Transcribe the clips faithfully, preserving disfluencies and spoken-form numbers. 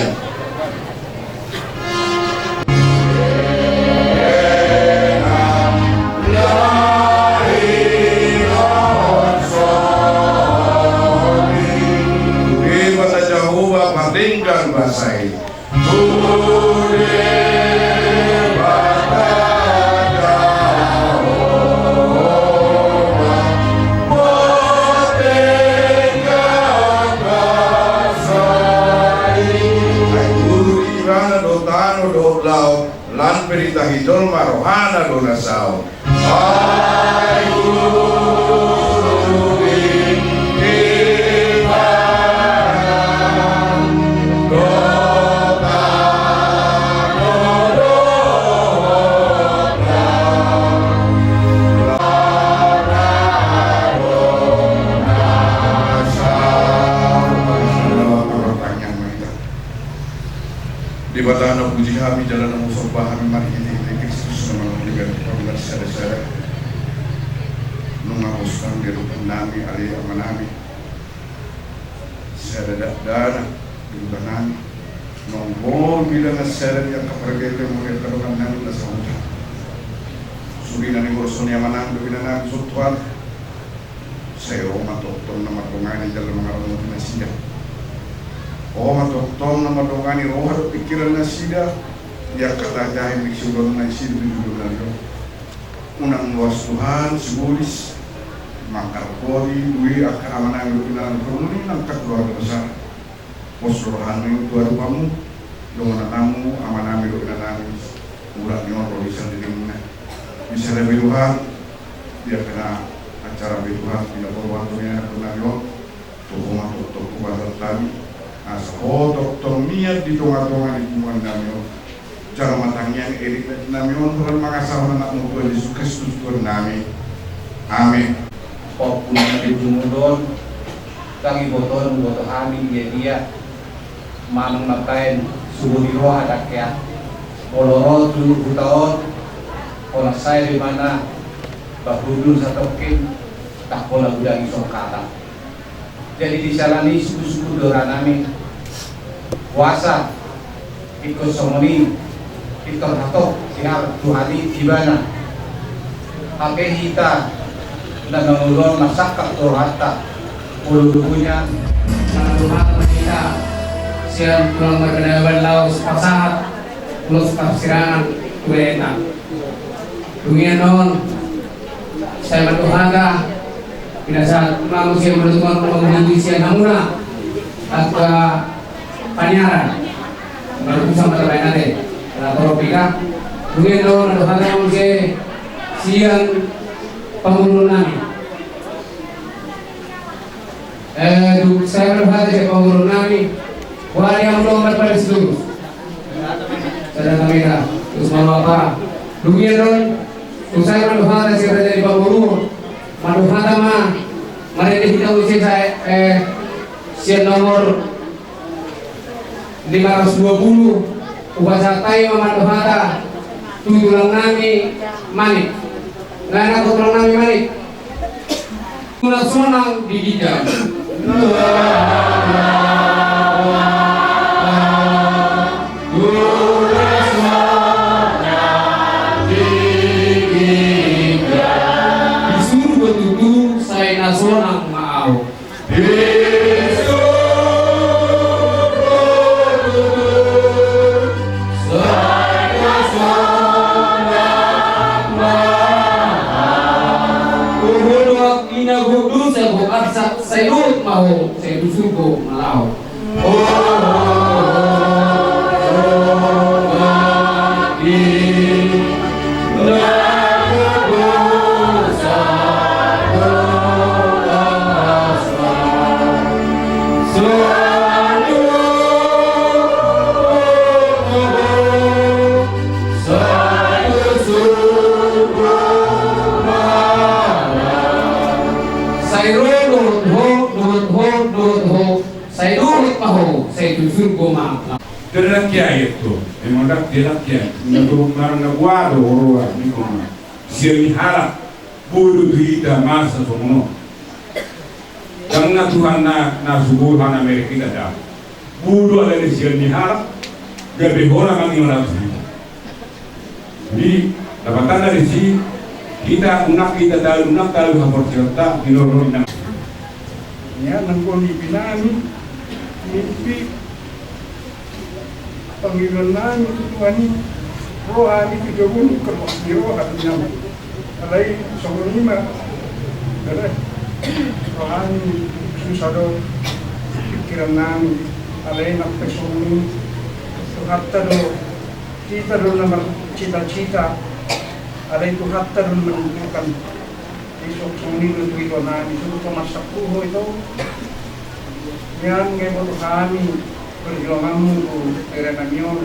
Ia. Debata Jahowa, padenggan basa i. Ai guru di ibana do tano dohot laut, lan pe ditahi jolma rohana do na saut. Debata na umpuji hami jala na umsomba hami marhitehite Kristus na mangalului hami marsadasada. Nunga pos hami di adopan nami ale Amanami, sada dakdanak di huta nami. Nunga boi do na sada di angka pargelleng molo di angka dongan nami na sahuta. Sude na niborsoni Amanami dohot Inanami, Tuhan. Sai Ho ma tongtong na mandongani jala mangaramoti nasida. Ho ma tongtong na mandongani roha dohot pingkiran nasida. Di angka tajahi ni siulon nasida di jolo nami on. Unang loas Tuhan sibolis mangkarhon dui angka Amanami dohot Inanami, parmuli nang angka keluarga besar. Pos rohana tu adopanMu, dongan anakMu, Amanami dohot Inanami, mulak ni on ro di sandiriNa. Di sada pe Tuhan, di angka na acara pe Tuhan, di na poruan tu ni anak tu nami on, tu Ho ma tongtong hupasahat hami, asa Ho tongtong mian di tongatonga ni punguan nami on. Jala ma tangiang elit nami on, holan mangasahon AnakMu Tuhan Jesus Kristus Tuhan nami. Amen. Ompung na di punguan on, ndang diboto, diboto hami dia dia. Manang na baen subo ni roha dangke an. Molo ro tu huta on, holan sae do ibana, bahulun satongkin, ndang pola udangi songkatan. Jadi di siala ni i suku-suku dohot nami, puasa, ingkon songon i, ingkon hatop, sihar, Tuhan i ibana. Hape hita, na mangulon na sangkap tu rohanta, molo luhunya. Manang Tuhan ma hita, sian tulang marga Nababan laos pasahat, ulos parsirangan, tu hita. Dungian on, sai mandok hata, pinasahat ma muse molo tung mangurupi sian hamuna angka panyiaran. Baru bisa mata bayan ate, ala torop ika. Dungian on mandok hata ma muse sian pamoruon nami. Eh, tu sai mandok hata sian pamoruon nami. Wali hamu do amang pande situ. Sada kamera, terus malo apa? Dungian on, tu sai mandok hata sian raja ni pamoruon. Mandok hata ma, marende hita muse sai, eh, sian nomor lima ratus dua puluh, hupasahat hami ma mandok hata tu tulang nami Manik. Nunga nangkok tulang nami Manik. Tulang sonang di ginjang. Di surgo tutu sai na sonang ma ahu. Sai na sonang ma ahu. Dohot ina gok dosa gok arsak sai dohot ma ho sai tu surgo ma laho. Sai ro dohot ho, dohot ho, dohot ho. Sai dohot ma ho sai tu surgo ma. Dia laki ayat tu. Emang dak dia laki ayat. Na tu marangga buado oroa ni koma. Sian ni halak bodo tu hita masa songon on. Dang na Tuhan na na subuhan na merek hita da. Bodo ala ni sian ni halak gabe hona mangion atas hita. Jadi dapatanna disi hita unang hita tahu unang tahu haporseaonta di lorong inang. Ya nang koni pinani mimpi. Pangidoan nami tu Tuhan i, roha ni tu jabun kerja di roha tu nami. Alai songon i ma, bere, roha ni susah do pikiran nami. Alai nang pe songon i, Tuhanta do, hita do na marcita-cita. Alai Tuhanta do na menentukan. Isuk songon i do tu ito nami, isuk tu masak tu ho ito. Nian nge boto hami perjuanganmu tu bere nami on.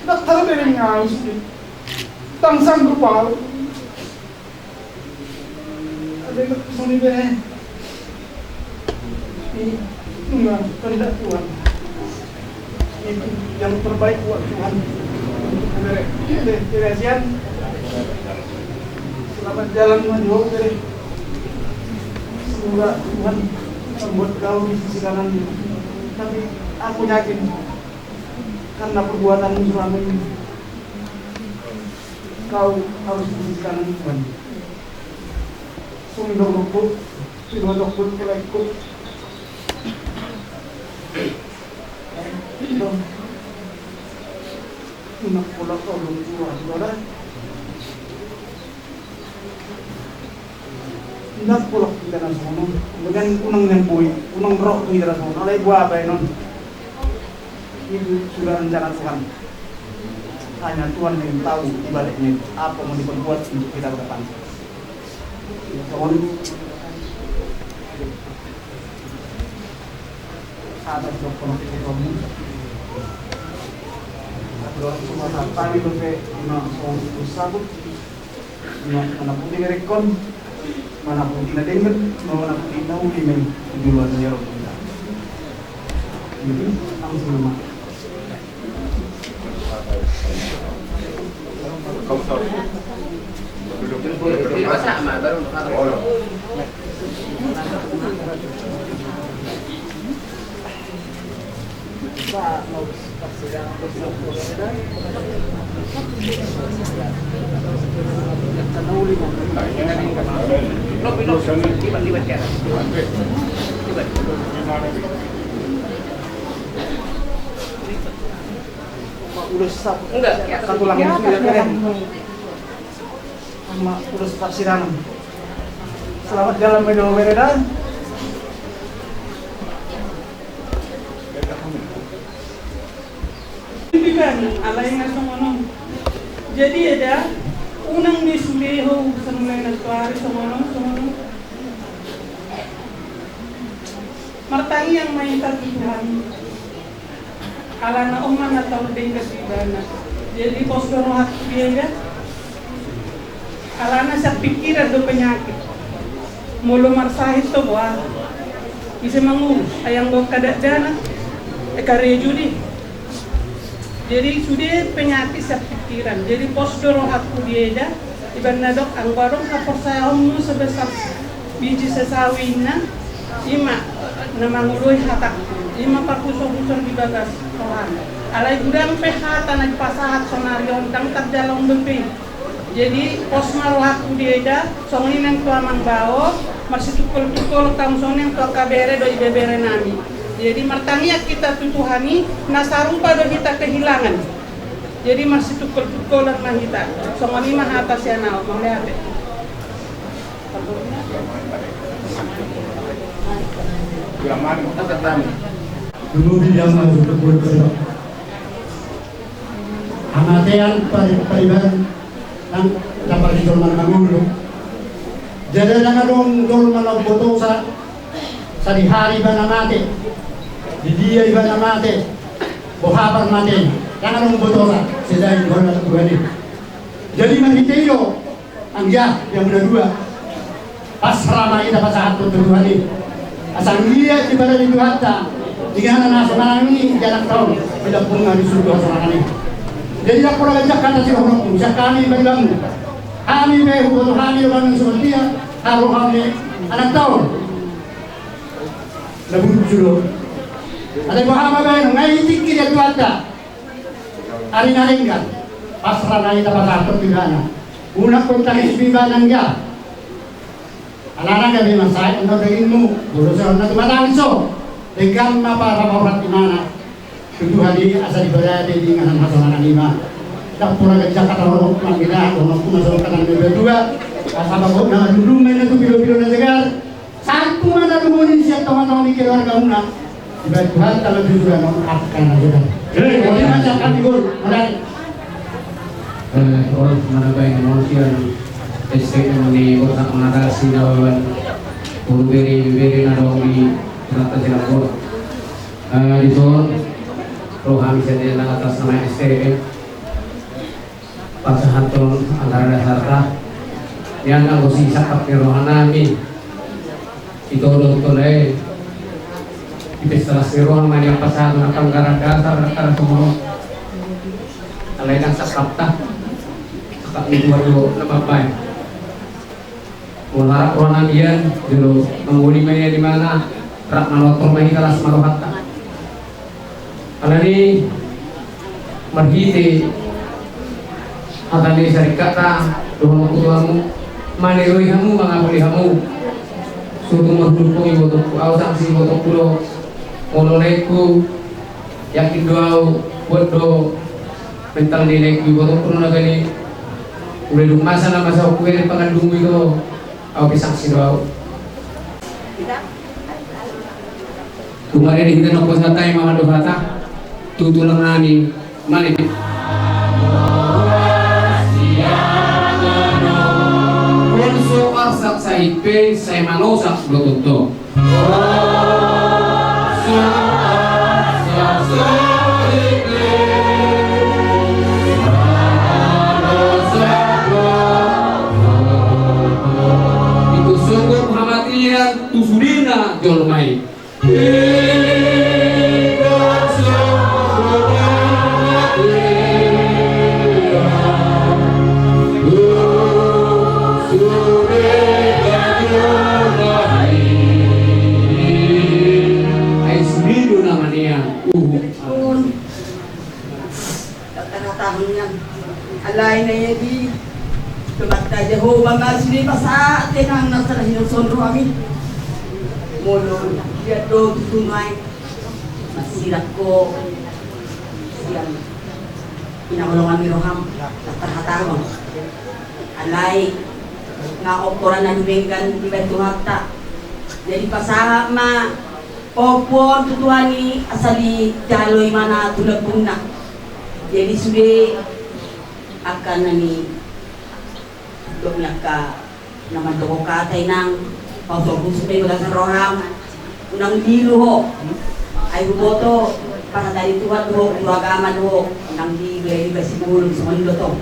Daktar bere ngaus. Tang sanggup au. Ada yang soni bere. Ini nunga kehendak Tuhan. Itu yang terbaik buat Tuhan. Bere, bere, bere sian. Selamat jalan menuju bere. Semoga Tuhan membuat kau di sisi kanannya. Tapi aku yakin karena perbuatanmu selama ini, kau harus di sisi kanan Tuhan. Sundung rukuk, sundung rukuk, kelekuk. Unang pola tolong tua, saudara. Unang pola kita na songon on. Kemudian unang nian boi, unang rok kita na songon on. Alai buat apa non? Itu sudah rencana Tuhan. Hanya Tuhan yang tahu di baliknya itu apa mau diperbuat untuk kita ke depan. Songon on. Atas dohot pondok kotomu. Atas dohot semua saat tadi dope na songon sabut. Na mana putih berekon. Mana putih na dengger. Mana putih na uli men. Duluan ni orang kita. Jadi langsung nama. Ulos sap. Enggak. Satu lagi. Sama ulos parsirangan. Selamat jalan, Medo Wereda. Pidan, alai nga songon on. Jadi eda, unang di sude ho, songon na tuari songon on, songon on. Martangiang ma hita tu Tuhan. Alana on ma na tahu denggan di ibana. Jadi pos do rohangku di eda. Alana sian pikiran do penyakit. Molo marsahit do boha. Ise mangurus, ai anggo angka dakdanak, e karejo do i. Jadi sude penyakit sian pikiran. Jadi pos do rohangku di eda. Ibana dok anggo adong haporsayaonmu sebesar biji sesawi inna, ima na mangoloi hatangku, ima parhusor-husor di bagas rohana. Alai godang pe hata na dipasahat sonari on dang tarjalo dope i. Jadi pos ma rohangku di eda, songon i nang tu amang bao, marsitungkol-tungkol hamu songon i nang tu angka bere dohot ibebere nami. Jadi martangiang hita tu Tuhan i, na sarupa do hita kehilangan. Jadi marsitungkol-tungkolan ma hita. Songon i ma hata sian au, mauliate. Dulu di dia masuk ke kulit. Hamatean pari-, pariban nang dapat di jolma na mangolu. Jadi nang adong jolma na umbotosa, sadihari ibana mate, di dia ibana mate, boha parmatena, dang adong umbotosa, sadihari boha na Tuhan i. Jadi marhite i do, anggia, yang na dua. Pasrah ma hita pasahathon tu Tuhan i. Asa anggiat dibahen ni Tuhanta inganan hasonangan i di anakta on, di lambungna di surgo hasonangan i. Jadi ndang pola ganjang hata sidohononku, sian hami bahen bamu, hami pe huboto hami do bahen bamu songon dia harohaon ni anakta on. Na burju do. Alai boha ma bahenon, nga i tingki di Tuhanta. Ari na denggan, pasrah na hita pasahathon tu ibana. Unang hon tangis ibana, nga alana gabe mansai annon dagingmu, molo sai hona tumatangis ho. Denggan ma parhaporseaon ibana tu Tuhan i, asa dibahen be di inganan hasonangan i ma. Ndang pola ganjang hata sidohononku, mangidah dohononku ma songon hata ni natua-tua. Asa bagot na mandungdung ma inna tu pilopilo na segar. Sahat tu ma na dumenggan sian tongatonga ni keluargamuna. Dibahen Tuhanta ma jujur annon angka na segar. Eh, on ma sian hami, Guru. Mulai. Eh, on ma na baen on sian S T M ni Borsak Manatasi, na baen boru, bere, ibebere na adong di Borsak Manatasi. Eh, dison ro hami sian na atas nama S T M. Pasahathon angka na dasarta. Nian anggo sisangkap ni rohanami, ito do tole. Di pesta las ni roha ma nian pasahathon angka anggaran dasar, angka na songon on. Alai ndang sangkapta, sangkap ni Tuhan do na mambaen. Molo rap rohanami nian, jolo mangoli ma nian imana, rap manortor ma hita, las ma rohanta. Alani marhite hata ni saringkatta, dohononku tu hamu, maniroi hamu, mangapuli hamu. Sotung marhundul ibotongku, ahu sanksi ibotongku do. Molo laengku, yakin do ahu, buat do mental ni laengku, ibotongku do na gale. Ule dung masa na masa hukuere pangandungmu i do. Ahu pe sanksi do ahu. Tung marende hita na posa tai mangado hata tu tulang nami, mane. Molo so arsak sahit pe, sai manosak do tontu. Itu sungguh hamatian tu sudena jolma i. Ai sude do na maneang uhum. Tangkatahon nian. Alai na ia di Tuhanta Jahowa ma sude pasahat tenang na sala hinon sonro ami. Molo dia do tutu nuaeng masirak ho sian hinaholongan ni roham, tangkatahon. Alai nga opporan na dumenggan dibahen Tuhanta. Jadi pasahat ma Ompu on tu Tuhan i asa dijalo imana tu lambungna. Jadi sude angka na nidok ni angka na mandok hata inang, pausok husuk ma i bagasan roham. Unang diilu ho. Ai huboto parhata ni Tuhan do ho, guru agama do ho. Unang diilu, ai dibaen sigulung songon i do tong.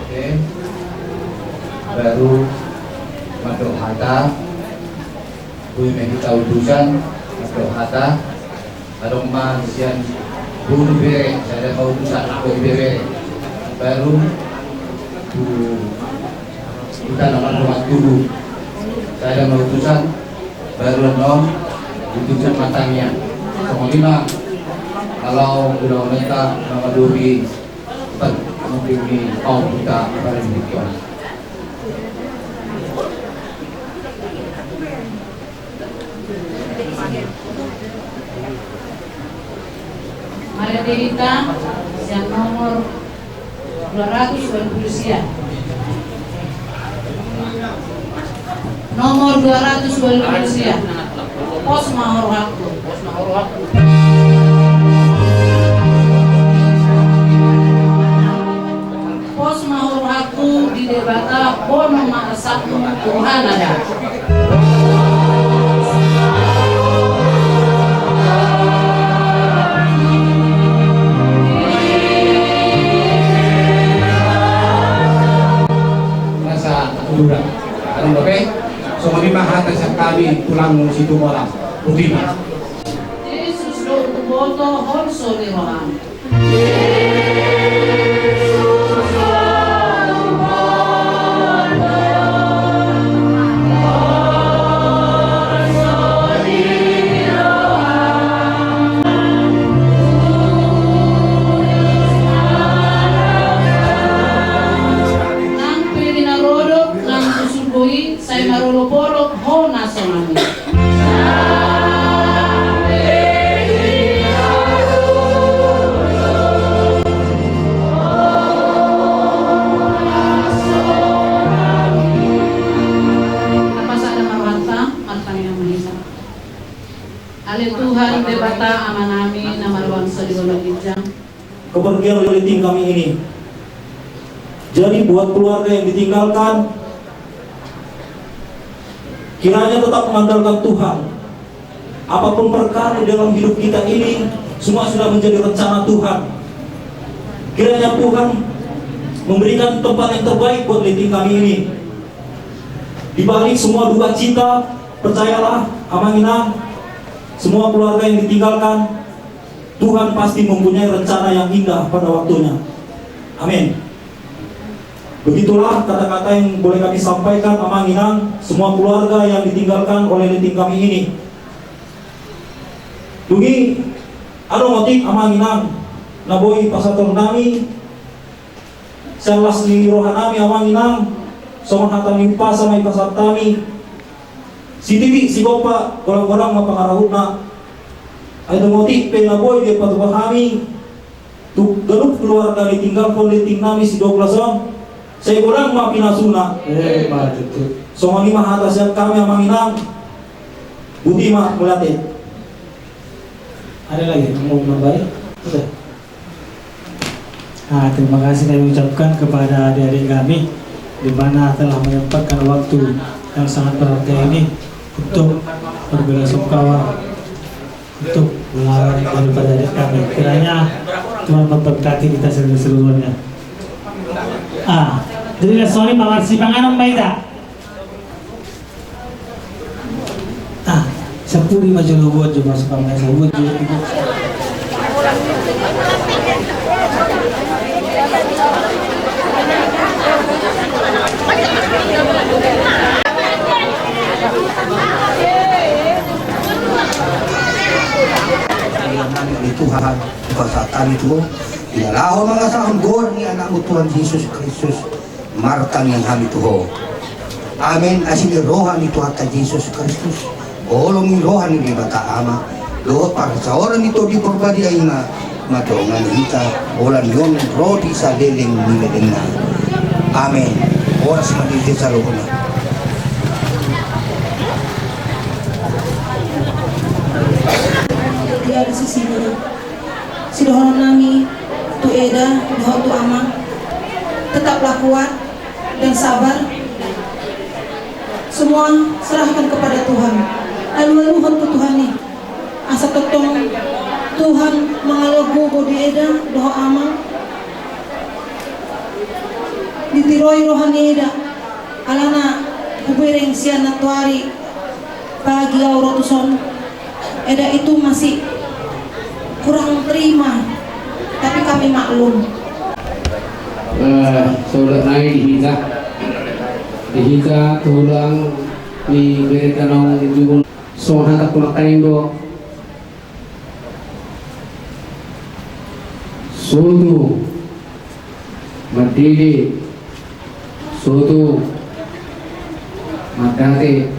Oke. Baru mandok hata. Boi ma hita utusan mandok hata. Adong ma sian boru, bere, sada ma utusan, boi, bere. Baru tu hita na mardongan tubu, sada ma utusan. Baru annon utusan ma tangiang. Songon i ma molo ulaonta na mandok i. Mungkin ni kau kita pada demikian. Marende hita sian nomor dua ratus walu pulu sia. Nomor dua ratus walu pulu sia. Pos ma rohangku. Satu Tuhan ada. Rasa uduran. Anu bape, songon i ma hata sian hami tulang Situmorang. Botima. Jesus do umboto holso ni roham. Nang pe di na rodop nang tu surgo i, sai marolopolop hona songon i. Tapasada ma rohanta, martangiang ma hita. Ale Tuhan Debata Amanami na marbangso di banua ginjang. Kepergian oleh tim kami ini. Jadi buat keluarga yang ditinggalkan, kiranya tetap mengandalkan Tuhan. Apapun perkara di dalam hidup kita ini, semua sudah menjadi rencana Tuhan. Kiranya Tuhan memberikan tempat yang terbaik buat tim kami ini. Di balik semua duka cita, percayalah, Amang Inang, semua keluarga yang ditinggalkan, Tuhan pasti mempunyai rencana yang indah pada waktunya. Amin. Begitulah kata-kata yang boleh kami sampaikan, Amang Inang, semua keluarga yang ditinggalkan oleh tim kami ini. Dung i, adong otik, Amang Inang, na boi pasahaton nami sian las ni roha nami, Amang Inang, songon hata ni umpasa ma dipasahat hami. Sititi sigompa, godang-godang ma pangarahutna. Ai dung otik pe na boi dipatupa hami tu ganup keluarga ditinggalhon oleh tim nami si Douglas on, sai godang ma pinasuna. Emma tutu. Songon i ma hata sian hami, Amang Inang. Botima, mauliate. Ada lagi mau nambahi? Sudah. Nah, terima kasih kami ucapkan kepada adik-adik kami, di mana telah menyempatkan waktu yang sangat berharga ini untuk berbela sungkawa untuk melawan daripada adik kami. Kiranya Tuhan memberkati kita seluruhnya. Ah, jadi songon i ma, marsipanganon ma hita. Ah, sampuli ma jolo, buat jo masuk kamar, buat jo. Tuhan, pasahat hami tu Ho, dilaho mangasahon goar ni Anakmu Tuhan Jesus Kristus. Martangiang hami tu Ho. Amen. Asi ni roha ni Tuhanta Jesus Kristus, holong ni roha ni Debata Ama, dohot parsaoran ni Tondi Parbadia i ma mandongani hita, holan i on ro di saleleng ni lelengna. Amen. Horas ma di hita saluhutna. Dia di sisi dia. Sidohonon nami tu eda dohot tu ama, tetaplah kuat dan sabar. Semua serahkan kepada Tuhan. Alualuhon tu Tuhan i. Asa tongtong Tuhan mangalap gogo di eda dohot ama. Ditiroi roha ni eda. Alana hubereng sian nantoari pagi au ro tuson. Eda itu masih kurang terima, tapi kami maklum. Eh, saudara nai di hita, di hita tulang ni berita naung jubun. Songon hata pulak kain do. Sotu mandele, sotu mandate,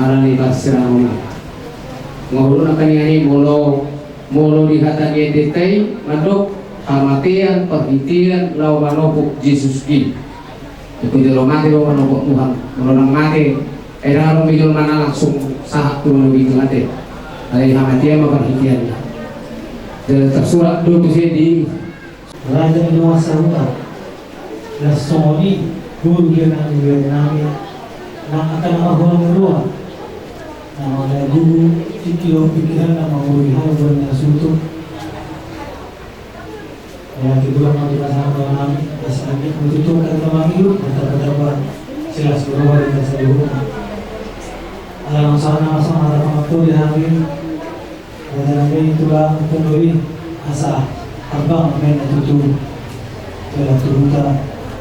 ala ni parsirangona. Ngolu na kaniani molo, molo di hata ni endenta i mandok hamatean parhitean laho manopot Jesus i. Iko jolo mate do manopot Tuhan, molo ndang mate, ai ndang adong be jolma na langsung sahat tu manopot mate. Ai hamatean ma parhiteanna. Jadi tarsurat do tu sedi. Raja ni dongan sahuta. Las songon i, Guru dia nami, dia nami. Na angka na marholong ni roha, na mangalean gugu, tingki dohot pingkiran, na mangurui hau, buat na sutu. Ya, itulah motivasi nami. Asa anggiat ma tutu angka na mangihut, bertambah-tambah silas ni roha di angka saluhutna. Ala naung sahat na masa mata pangapuli hami. Raja nami, tulang, punduli, asa harbang ma na tutu. Jala tu huta,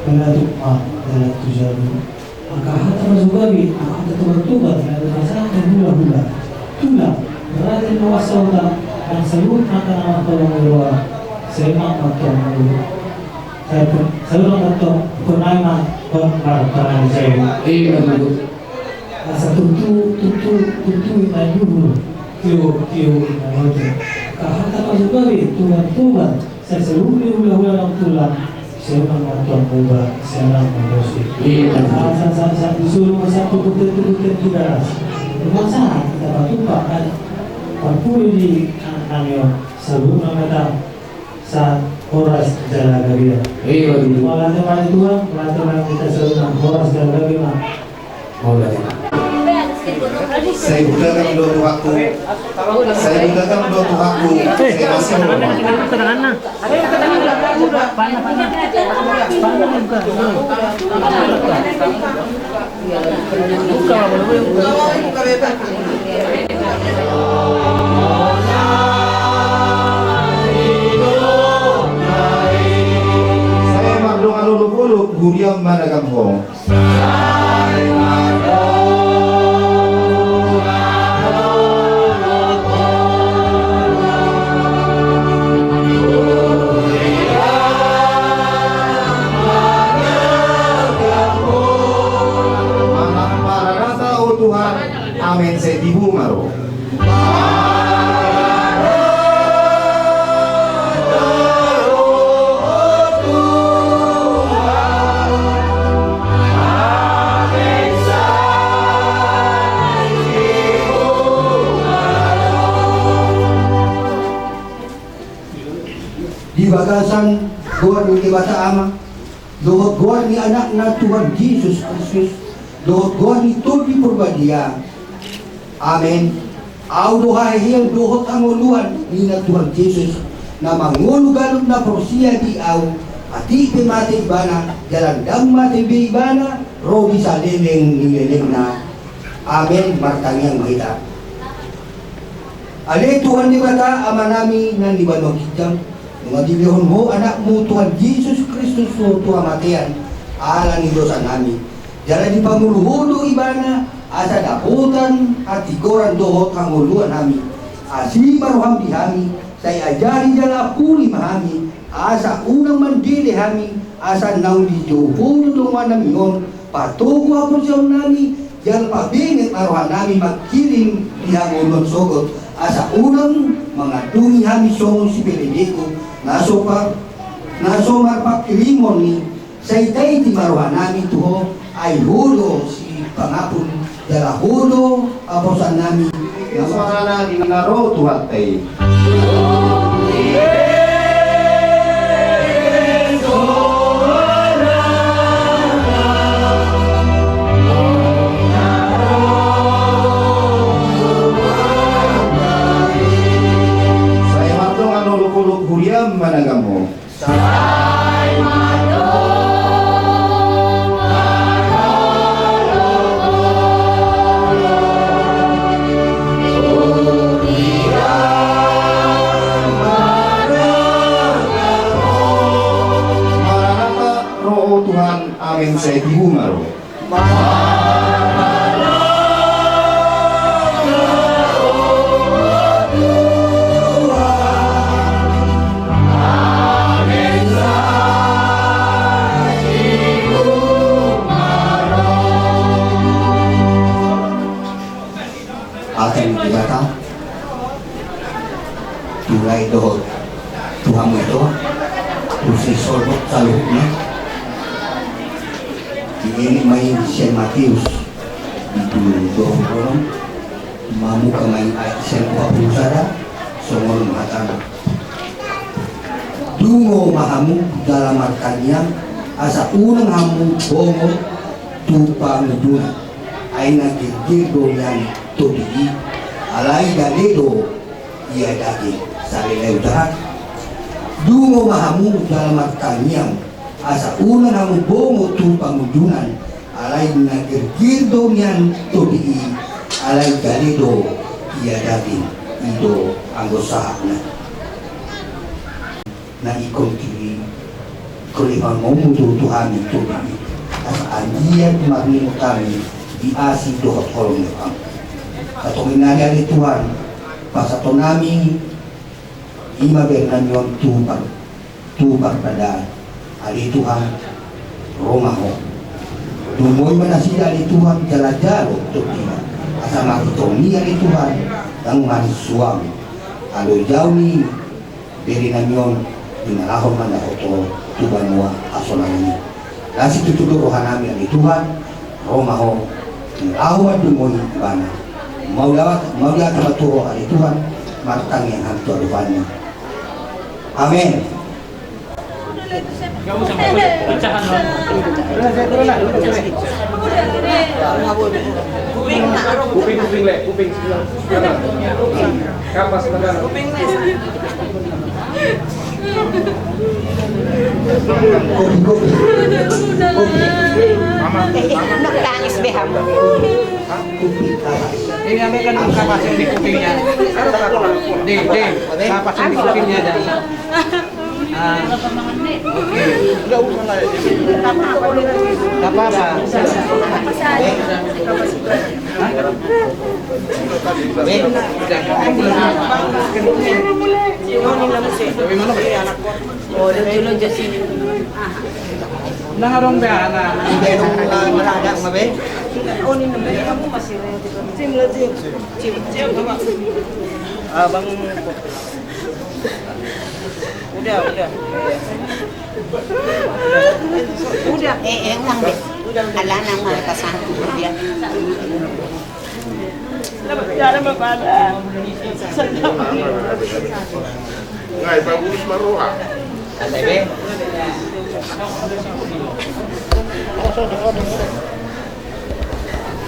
jala tu ma, jala tu jabu. Angka hata na so gabe, angka hata tubar-tubar, na dohot pasahat ni hula-hula. Tulang, raja ni na masa uta, nang saluhut angka na marholong ni roha, sai ma mantong mulu. Sai pun, saluhut mantong, pun ai ma, pun ma, pun ai ma, sai. Iya, betul. Asa tutu, tutu, tutu, inna luhur, tio, tio, inna lote. Angka hata na so gabe, tubar-tubar, sai saluhut ni hula-hula nang tulang, sai ma mantong muba, sai ma mantong bosi. Iya. Asa, asa, asa, disuruh masa tukutin, tukutin di daras. Rumah sahat, kita patupa, kan? Parpuli di anak nami on, saluhutna ma sahat horas jala gabe. Iya, betul. Mauliate ma di Tuhan, mauliate ma di hita saluhutna, horas jala gabe ma. Mauliate. Sai budakan do Tuhanku, sai budakan do Tuhanku, sai masih. Sai mardongan olop-olop, huria managam ho. Manang mararata, o Tuhan, amen, sai tibu ma ro. Di bagasan goar ni Debata Ama, dohot goar ni Anakna Tuhan Jesus Kristus, dohot goar ni Tondi Porbadia. Amen. Ahu do haheheon dohot hangoluan, ninna Tuhan Jesus, na mangolu ganup na porsea di Ahu, atik pe mate ibana, jala ndang mate be ibana, ro di saleleng ni lelengna. Amen. Martangiang ma hita. Ale Tuhan Debata, Amanami na di banua ginjang, nunga dilehon Ho Anakmu Tuhan Jesus Kristus tu hamatean ala ni dosanami. Jala dipangolu Ho do Ibana, asa dapotan hatigoran dohot hangoluan hami. Asi ma roham di hami, sai ajari jala ampuli ma hami, asa unang mandele hami, asa naung dijou Ho do donganami on, patogu haporseaonnami, jala pabenget ma rohanami mangkirim di hangoluan sogot, asa unang mangandungi hami songon sipelebegu, na so par-, na so marpangkirimon i, sai taiti ma rohanami tu Ho, ai Ho do Sipangampun, jala Ho do haporseaonnami. Ia suarana di na ro Tuhanta i. Sai mardongan olop-olop, huria managam ho. Sai mardongan olop-olop, huria managam ho. Maranatha, ro Ho Tuhan, amen, sai tibu ma ro. Amen. Hata ni Debata tu lae dohot tu hamu ito, tu si sorgot saluhutna. Dielek ma i sian Mateus, bindu dua pulu onom, mamungka ma i ayat sian dua pulu sada, songon on ma hatana. Dungo ma hamu jala martangiang, Asa unang hamu bongot tu pangunjunan, ai na girgir do nian tondi i, alai gale do ia daging saleleng udahan. Dungo ma hamu jala martangiang, asa unang hamu bongot tu pangunjunan, alai na girgir do nian tondi i, alai gale do ia daging. I do anggo sahatna. Na ingkon diri, ingkon dipangidomu tu hami tondi i, asa anggiat marningot hami di asi dohot holong ni roham. Satongkin nari ale Tuhan, pasahaton nami i ma bere nami on tu par-, tu parpradaan. Ale Tuhan, ro ma Ho. Dumoi ma nasida ale Tuhan jala jalo tondina, asa marhite on i ale Tuhan, ndang marsuang. Alo jau ni bere nami on, di na laho mandapothon tu banua hasonangan i. Las situtu do roha nami ale Tuhan, ro ma Ho, di na laho mandumoi ibana. Mauliate, mauliate ma tu Ho ale Tuhan, martangiang hami tu adopanMu. Amen. Kuping, kuping, le, kuping. Kapas, kapas. Kopi, kopi. Kopi. Eh, eh, nak tangis be hamu. Ini apa kan kapas yang di kupingnya? Di, di, kapas yang di kupingnya ada. Ah. Oke. Nggak apa-apa. Hah? Eh, udah. Nah, dong, be, anak. Abang. Udah, udah. Udah. Eh, eh, ulang deh. Udah, udah. Alana mah, pas aku dia. Ngai, bagus maroha. Santai, be.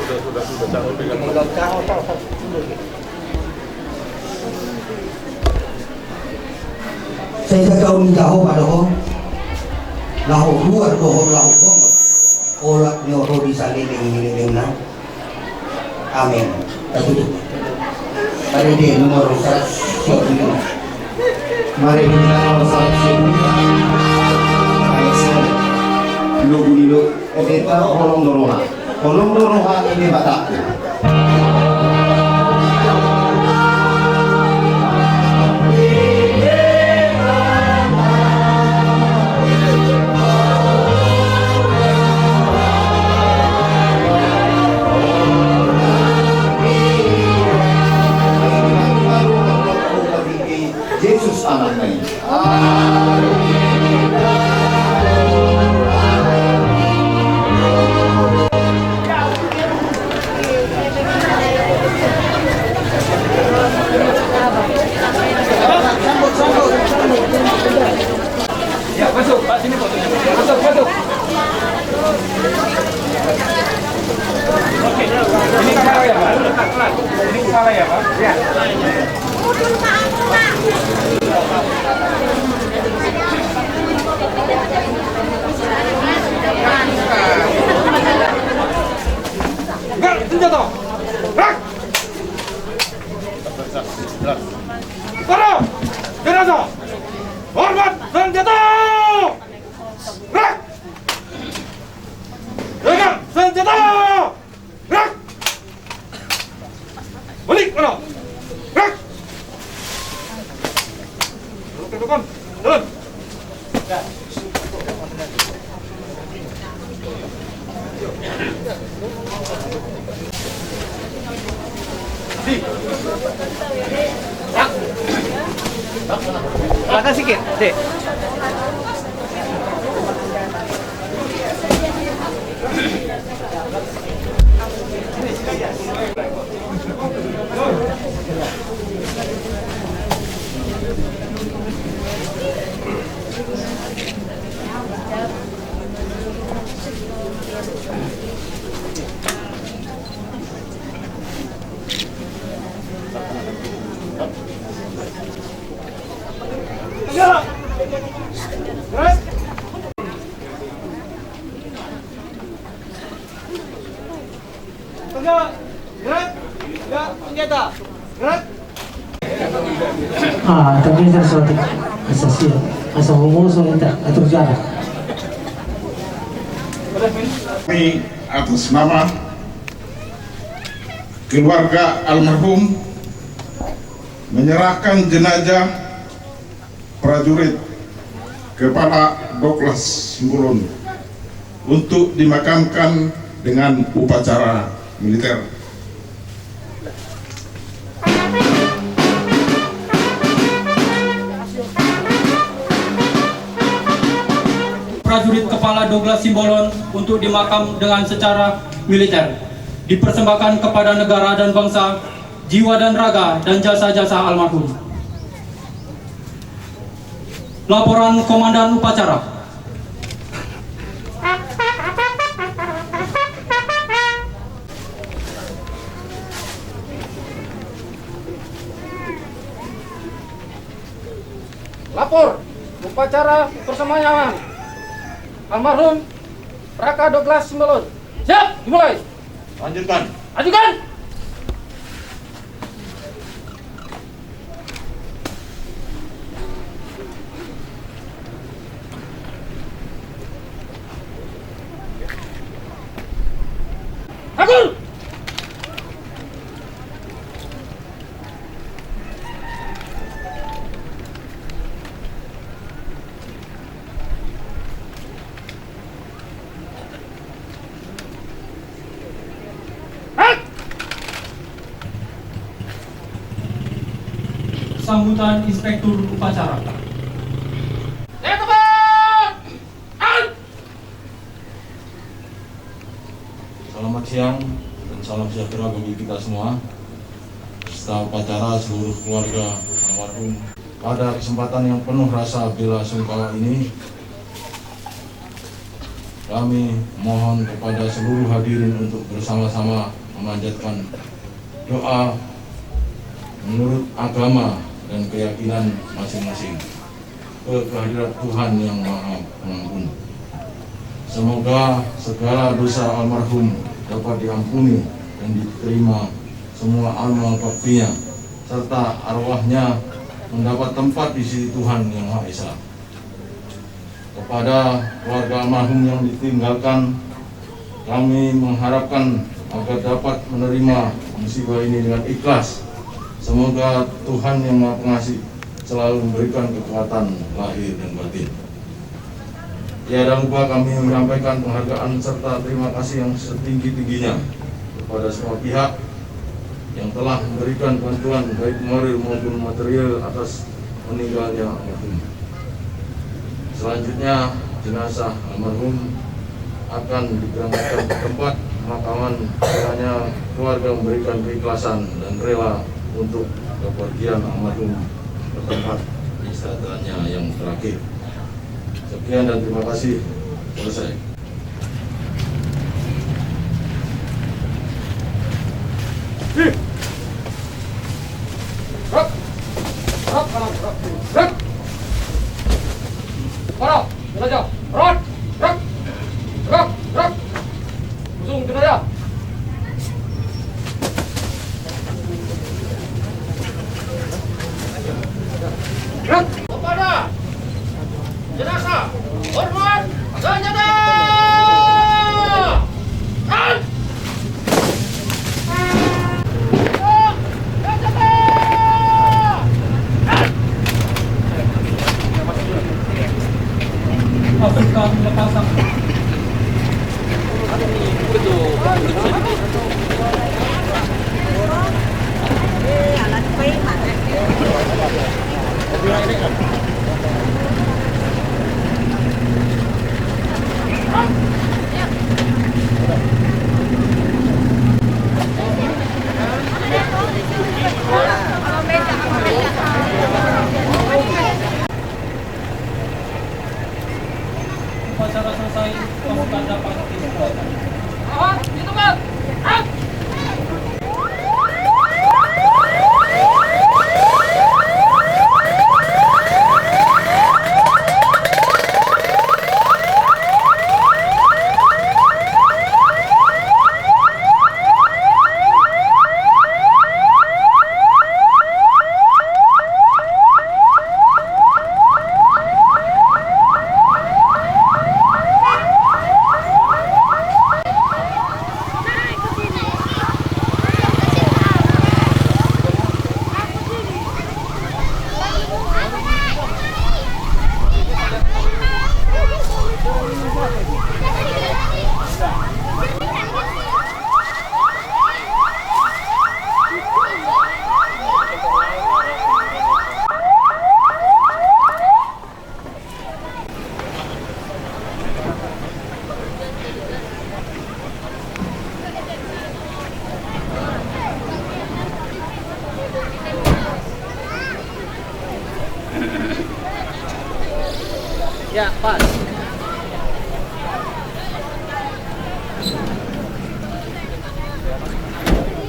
Sudah, sudah, sudah, jangan pegang. Sai sataon ni Jahowa do ho, laho ruar do ho laho bongot, olat ni ho di saleleng ni lelengna. Amen. Tatutup. Marende nomor saratus sia pulu lima. Marende nomor saratus sia pulu lima. Ayat sada. Logu ni lo-, Pendeta, holong do roha. Holong do roha ni Debata. Jesus Anakna i. Ya, masuk, Pak, sini, Pak. Masuk, masuk. Oke, ini kepala ya, Pak. Ini kepala ya, Pak. Ya. Angkat senjata. Gerak. Tara. Jenazah. Hormat senjata. Gerak. Pegang senjata. Gerak. Balik, mano. Gerak. Oke, Bang. Turun. Belakang sikit, Dek. Gerak. Tegak. Gerak. Tegak. Senjata. Gerak. Ah, tapi saya suatu asasi asal ngomong soal itu atau jalan. Kami atas nama keluarga almarhum menyerahkan jenazah prajurit Kepala Douglas Simbolon untuk dimakamkan dengan upacara militer. Prajurit Kepala Douglas Simbolon untuk dimakam dengan secara militer, dipersembahkan kepada negara dan bangsa, jiwa dan raga, dan jasa-jasa almarhum. Laporan Komandan Upacara. Lapor upacara persemayaman almarhum Raka Douglas Simbolon. Siap, dimulai. Lanjutkan. Lanjutkan. Rangkul. Sambutan Inspektur Upacara. Selamat siang dan salam sejahtera bagi kita semua, beserta upacara seluruh keluarga almarhum. Pada kesempatan yang penuh rasa bela sungkawa ini, kami mohon kepada seluruh hadirin untuk bersama-sama memanjatkan doa menurut agama dan keyakinan masing-masing ke kehadirat Tuhan Yang Maha Pengampun. Semoga segala dosa almarhum dapat diampuni dan diterima semua amal baktinya, serta arwahnya mendapat tempat di sisi Tuhan Yang Maha Esa. Kepada keluarga almarhum yang ditinggalkan, kami mengharapkan agar dapat menerima musibah ini dengan ikhlas. Semoga Tuhan Yang Maha Pengasih selalu memberikan kekuatan lahir dan batin. Tiada lupa kami menyampaikan penghargaan serta terima kasih yang setinggi-tingginya kepada semua pihak yang telah memberikan bantuan baik moral maupun material atas meninggalnya almarhum. Selanjutnya, jenazah almarhum akan diberangkatkan ke tempat pemakaman, kiranya keluarga memberikan keikhlasan dan rela untuk kepergian almarhum ke tempat peristirahatan yang terakhir. Sekian dan terima kasih. Selesai. Gerak! Gerak kanan, gerak kiri, gerak! Para, jelajah, gerak! Gerak! Gerak! Gerak! Usung jenajah! Gerak! Kepada jenazah, hormat senjata! Upacara selesai, pasukan dapat dipulangkan. Awas, di tempat. Awas. Ya, pas.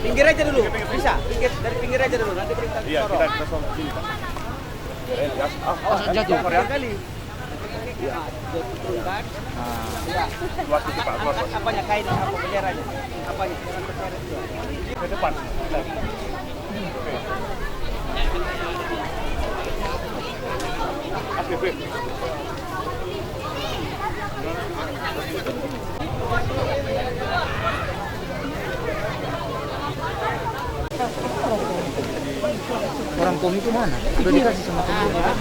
Pinggir aja dulu, bisa. Pinggir, dari pinggir aja dulu. Nanti kita, iya, sorong. Kita, kita sorong sini, Pak. Awas jatuh. Tiga kali. Iya. Nah, jatuh terus, kan? Nah. Iya. Keluar situ, Pak, keluar, Pak. Angkat apanya, kain apa, benderanya? Apanya? Jangan terseret, ya. Ke depan. Oke. Orang tuamu itu mana? Udah dikasih sama teman.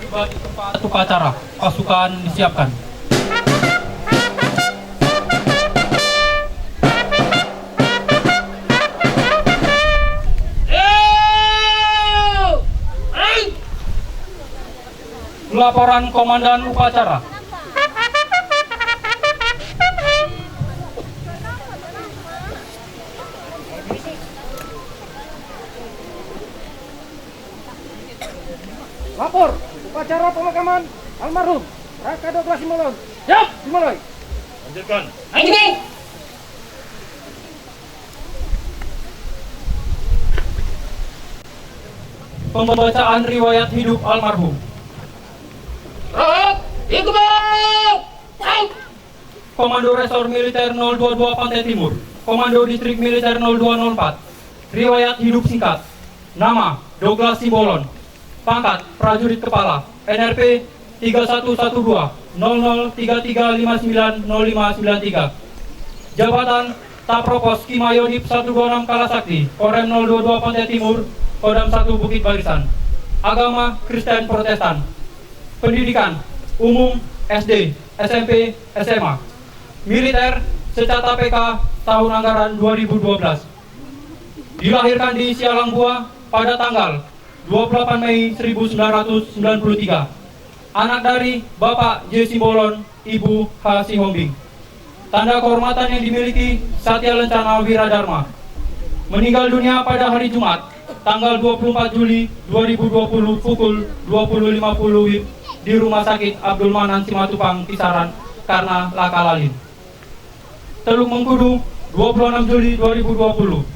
Tiba di tempat upacara, pasukan disiapkan. Laporan Komandan Upacara. Lapor, upacara pemakaman almarhum Raka Douglas Simbolon. Siap, dimulai. Lanjutkan. Lanjutkan. Pembacaan riwayat hidup almarhum. Rohot, ikubal. Komando Resor Militer nol dua dua Pantai Timur, Komando Distrik Militer nol dua nol empat. Riwayat hidup singkat. Nama, Douglas Simbolon. Pangkat, prajurit kepala. N R P tiga satu satu dua nol nol tiga tiga lima sembilan nol lima sembilan tiga. Jabatan, Tapropos Kimayonip satu dua enam Kalasakti, Korem nol dua dua Pantai Timur, Kodam satu Bukit Barisan. Agama, Kristen Protestan. Pendidikan, umum, S D, S M P, S M A. Militer, secata P K, tahun anggaran dua ribu dua belas. Dilahirkan di Sialangbua pada tanggal dua puluh delapan Mei seribu sembilan ratus sembilan puluh tiga. Anak dari Bapak J Simbolon, Ibu H Sihombing. Tanda kehormatan yang dimiliki, Satya Lencana Wiradharma. Meninggal dunia pada hari Jumat, tanggal dua puluh empat Juli dua ribu dua puluh, pukul dua puluh lima puluh W I B di Rumah Sakit Abdul Manan Simatupang Kisaran karena laka lalin. Teluk Mengkudu, dua puluh enam Juli dua ribu dua puluh.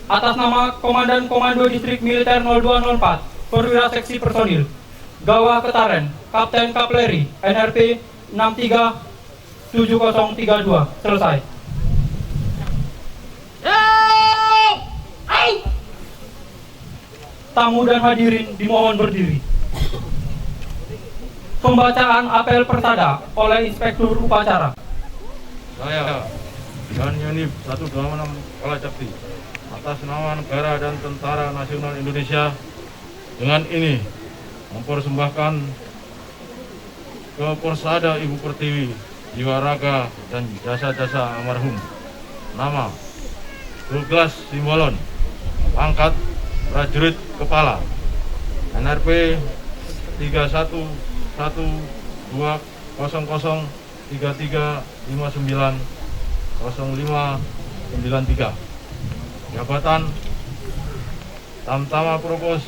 Atas nama Komandan Komando Distrik Militer nol dua nol empat, Perwira Seksi Personil, Gawa Ketaren, Kapten Kavaleri, N R P enam tiga tujuh kosong tiga dua. Selesai. Tamu dan hadirin dimohon berdiri. Pembacaan apel persada oleh Inspektur Upacara. Saya, Danionip satu dua enam Kalacakti, atas nama negara dan Tentara Nasional Indonesia, dengan ini mempersembahkan ke Porsada Ibu Pertiwi, jiwa raga dan jasa-jasa almarhum. Nama, Douglas Simbolon. Pangkat, prajurit kepala. N R P tiga satu satu dua kosong kosong tiga tiga lima sembilan kosong lima sembilan tiga. Jabatan, Tamtama Propos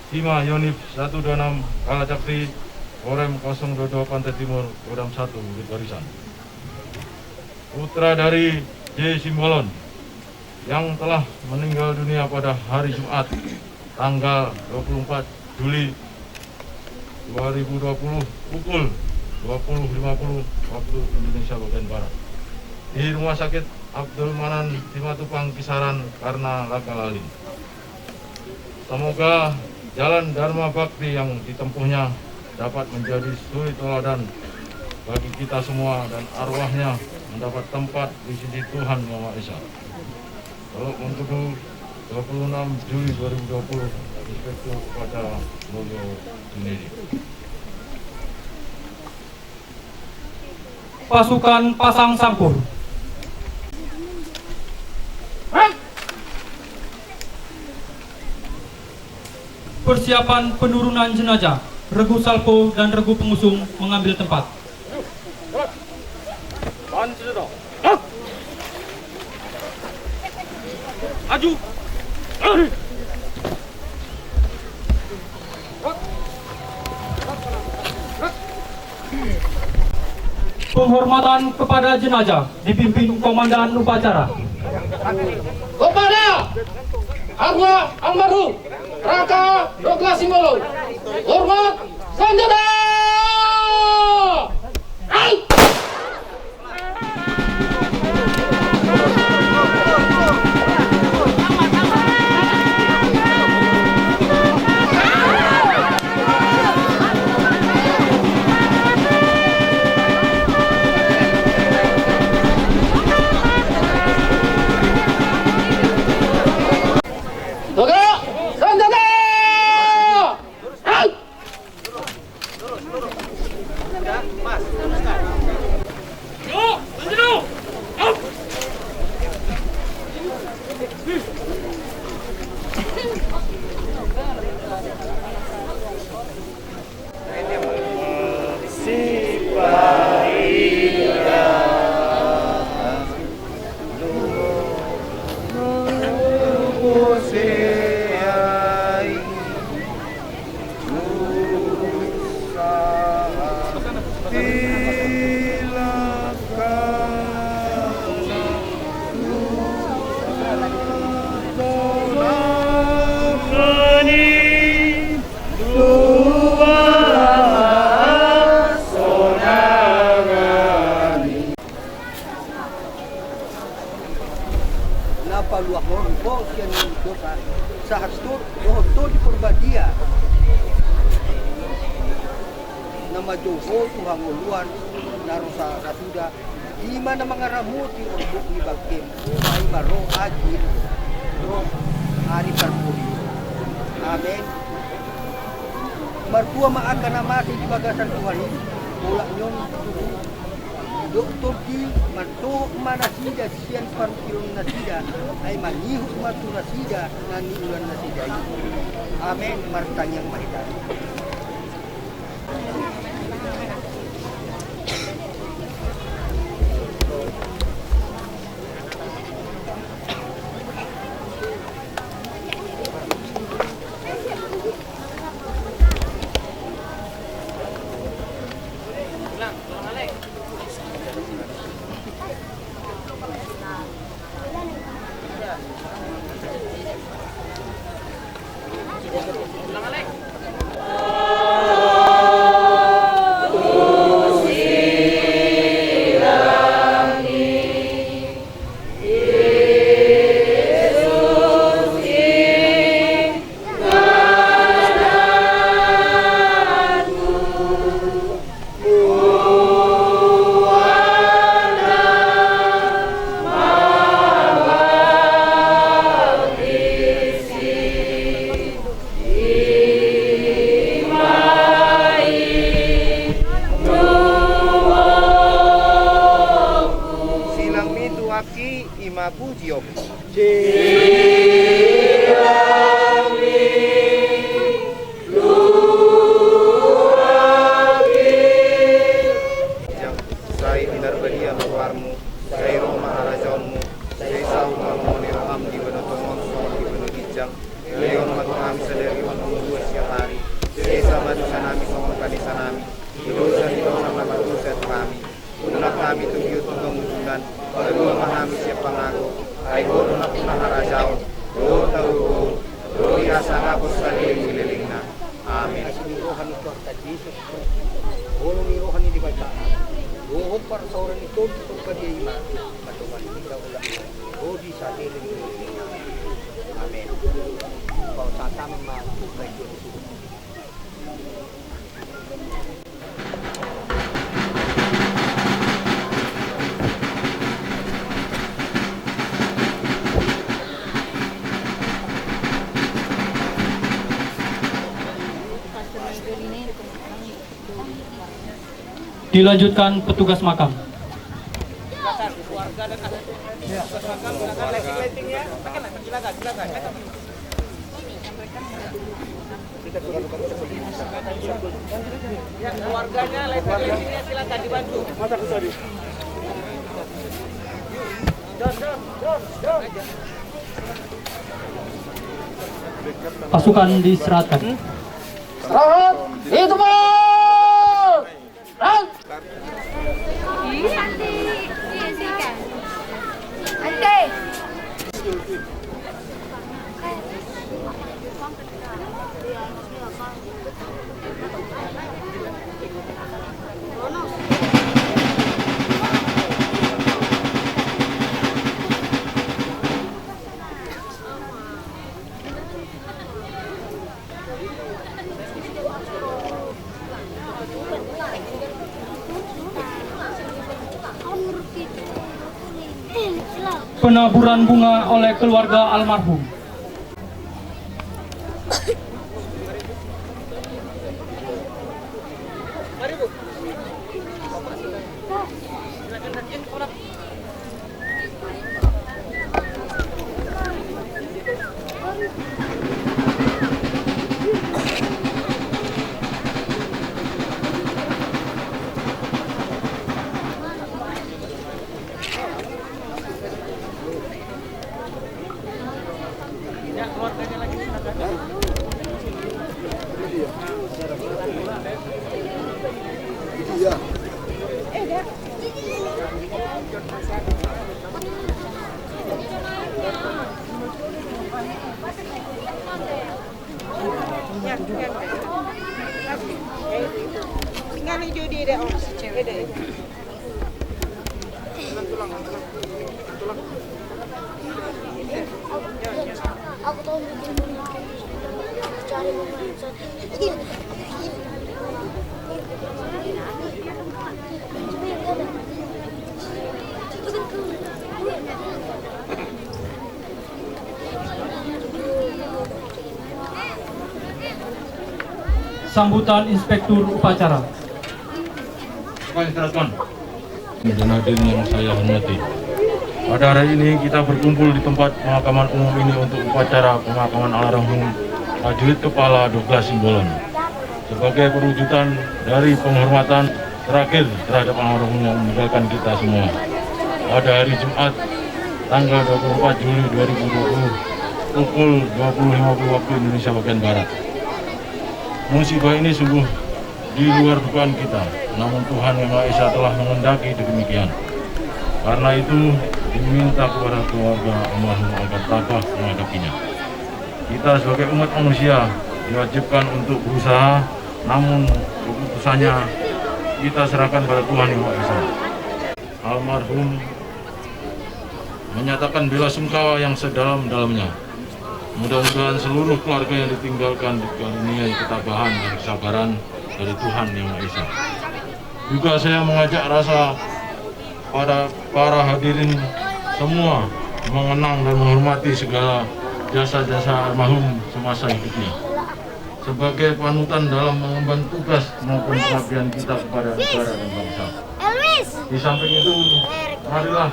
Kimayonip satu dua enam Kalacakti, Korem kosong dua dua Pantai Timur, Kodam satu Bukit Barisan. Putra dari J Simbolon yang telah meninggal dunia pada hari Jumat, tanggal dua puluh empat Juli dua ribu dua puluh, pukul dua puluh lima puluh waktu Indonesia bagian Barat, di Rumah Sakit Abdul Manan Simatupang Kisaran karena laka lalin. Semoga jalan Dharma Bakti yang ditempuhnya dapat menjadi suri teladan bagi kita semua dan arwahnya mendapat tempat di sisi Tuhan Yang Maha Esa. Teluk Mengkudu, dua puluh enam Juli dua ribu dua puluh, Inspektur Upacara Mulyo Junedi. Pasukan pasang sampur. Persiapan penurunan jenazah, regu salvo dan regu pengusung mengambil tempat. Maju, Cina. Maju. Penghormatan kepada jenazah dipimpin Komandan Upacara. Kepada arwah almarhum Raka Douglas Simbolon, hormat senjata! Hai! Tegak! Senjata! Hai! Na paluahon ho sian dosa, sahat tu dohot Tondi Porbadia. Na manjou ho tu hangoluan na ro sa-, sasuda, i ma na mangaramoti orbuk ni bangkem, ai ma ro aji ro ari parpudi. Amen. Martua ma angka na mate di bagasan Tuhan i, olat ni on tutu. Didok Tondi, mandohot ma nasida sian parungkilon nasida, ai mangihut ma tu nasida na niulas nasida i. Amen. Martangiang ma hita. Silang mitu aki ima pujion. Silang mitu aki. Sai pinarbadia ma goarmu, sai ro ma harajaonmu, sai saut ma lomo ni roham di banua tonga on songon di banua ginjang. Lehon ma tu hami sadari on hangoluan siapari. Sesa ma dosanami songon panesanami di dosa ni dongan na mardosa tu hami. Unang hami togihon tu pangunjunan, palua ma hami sian pangago. Ai Ho do nampuna harajaon, dohot hagogoon, dohot hasangapon saleleng ni lelengna. Amen. Asi ni roha ni Tuhanta Jesus, holong ni roha ni Debata, dohot parsaoran ni Tondi Porbadia i ma mandongani hita ulaon on, ro di saleleng ni lelengna. Amen. Pausatan ma tu Tuhan Jesus. Dilanjutkan petugas makam. Silakan, keluarga dan ahli petugas makam, silakan lighting-lightingnya. Silakan, silakan, silakan. Ya, keluarganya, lighting-lightingnya silakan dibantu. Don, Don, Don, Don. Pasukan diserahkan. Serahkan. Itu, Pak. Serahkan. Penaburan bunga oleh keluarga almarhum. Tinggal di judi deh, Om. Beda ya. Sambutan Inspektur Upacara. Kami serahkan. Dan hadirin yang saya hormati, pada hari ini kita berkumpul di tempat pemakaman umum ini untuk upacara pemakaman almarhum Prajurit Kepala Dua Belas Simbolon, sebagai perwujudan dari penghormatan terakhir terhadap almarhum yang meninggalkan kita semua. Pada hari Jumat, tanggal dua puluh empat Juli dua ribu dua puluh, pukul dua puluh lima puluh waktu Indonesia bagian Barat. Musibah ini sungguh di luar dugaan kita, namun Tuhan Yang Maha Esa telah menghendaki demikian. Karena itu, diminta kepada keluarga almarhum agar tabah menghadapinya. Kita sebagai umat manusia diwajibkan untuk berusaha, namun keputusannya kita serahkan pada Tuhan Yang Maha Esa. Almarhum menyatakan bela sungkawa yang sedalam-dalamnya. Mudah-mudahan seluruh keluarga yang ditinggalkan dikaruniai ketabahan dan kesabaran dari Tuhan Yang Maha Esa. Juga saya mengajak rasa pada para hadirin semua mengenang dan menghormati segala jasa-jasa almarhum semasa hidupnya, sebagai panutan dalam mengemban tugas maupun pengabdian kita kepada negara dan bangsa. Di samping itu, marilah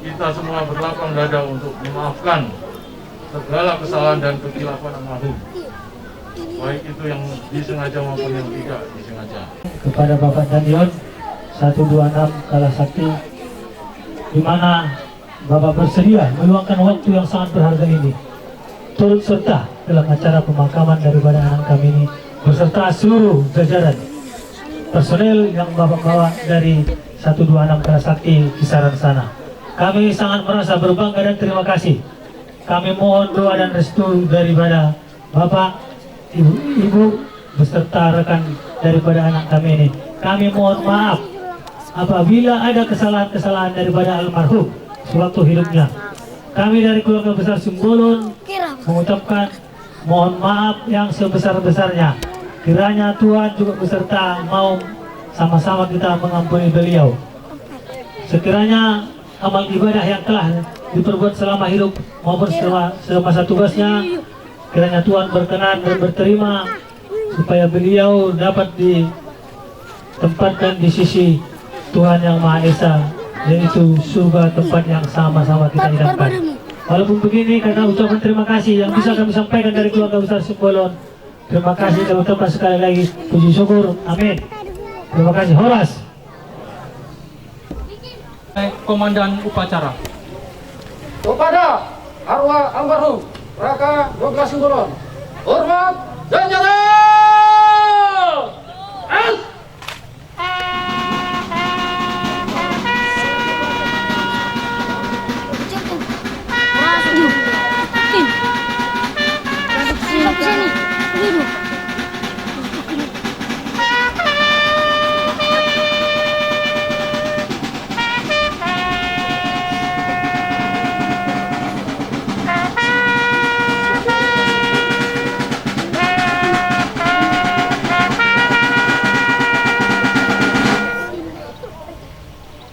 kita semua berlapang dada untuk memaafkan segala kesalahan dan kekhilafan almarhum, baik itu yang disengaja maupun yang tidak disengaja. Kepada Bapak Dandion satu dua enam Kalasakti, di mana Bapak bersedia meluangkan waktu yang sangat berharga ini turut serta dalam acara pemakaman daripada anak kami ini beserta seluruh jajaran personel yang Bapak bawa dari satu dua enam Kalasakti kisaran sana. Kami sangat merasa berbangga dan terima kasih. Kami mohon doa dan restu daripada Bapak, Ibu, Ibu, beserta rekan daripada anak kami ini. Kami mohon maaf apabila ada kesalahan-kesalahan daripada almarhum sewaktu hidupnya. Kami dari keluarga besar Simbolon mengucapkan mohon maaf yang sebesar-besarnya. Kiranya Tuhan juga beserta mau sama-sama kita mengampuni beliau. Sekiranya amal ibadah yang telah diperbuat selama hidup maupun selama, semasa tugasnya, kiranya Tuhan berkenan dan berterima supaya beliau dapat ditempatkan di sisi Tuhan Yang Maha Esa, yaitu surga tempat yang sama-sama kita idamkan. Walaupun begini, karena ucapan terima kasih yang bisa kami sampaikan dari keluarga besar Simbolon, terima kasih kami ucapkan sekali lagi, puji syukur. Amin. Terima kasih. Horas. Komandan upacara. Kepada Arwah almarhum Raka dua belas Simbolon. Hormat senjata! Al!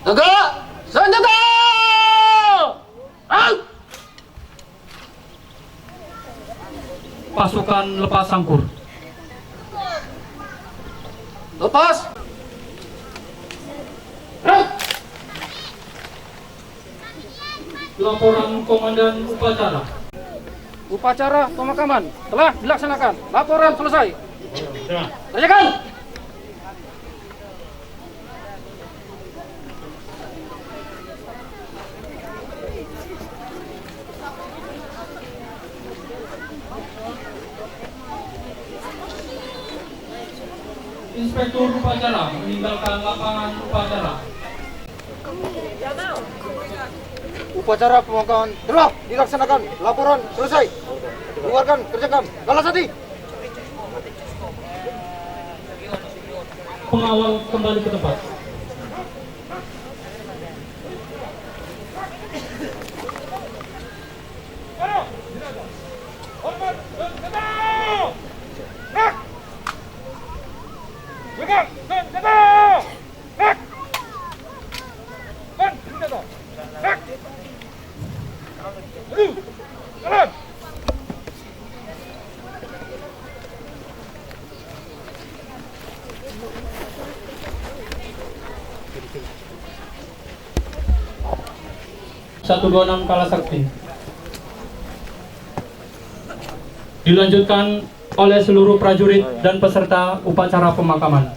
Tegak! Senjata! Au! Pasukan lepas sangkur. Lepas! Laporan Komandan Upacara. Upacara pemakaman telah dilaksanakan. Laporan selesai. Kerjakan! Inspektur upacara meninggalkan lapangan upacara. Upacara pemakaman telah dilaksanakan. Laporan selesai. Keluarkan kerja kam. Kalas hati. Pengawal kembali ke tempat. Satu dua enam Kalasakti. Dilanjutkan oleh seluruh prajurit dan peserta upacara pemakaman.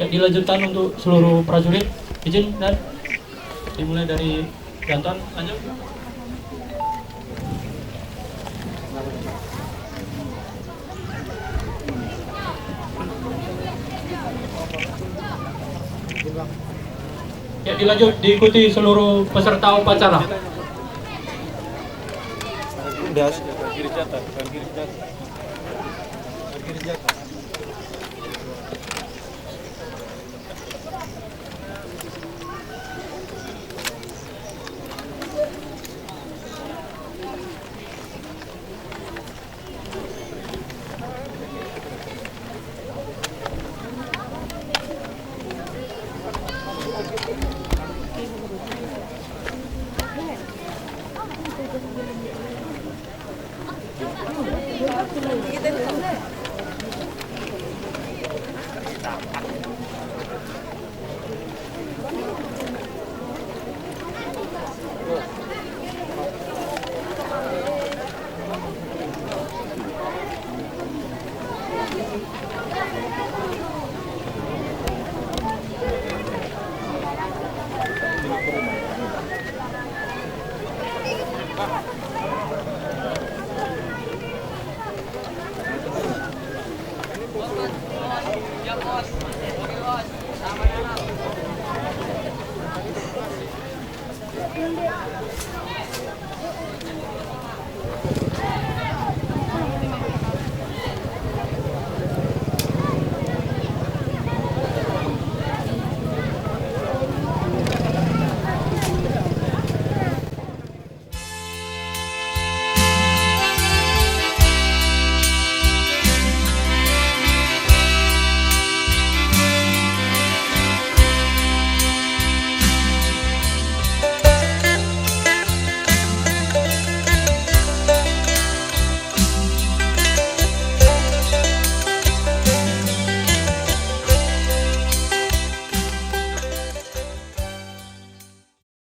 Ya, dilanjutkan untuk seluruh prajurit. Izin, Dan. Dimulai dari Jantan, lanjut. Ya, dilanjut, diikuti seluruh peserta upacara.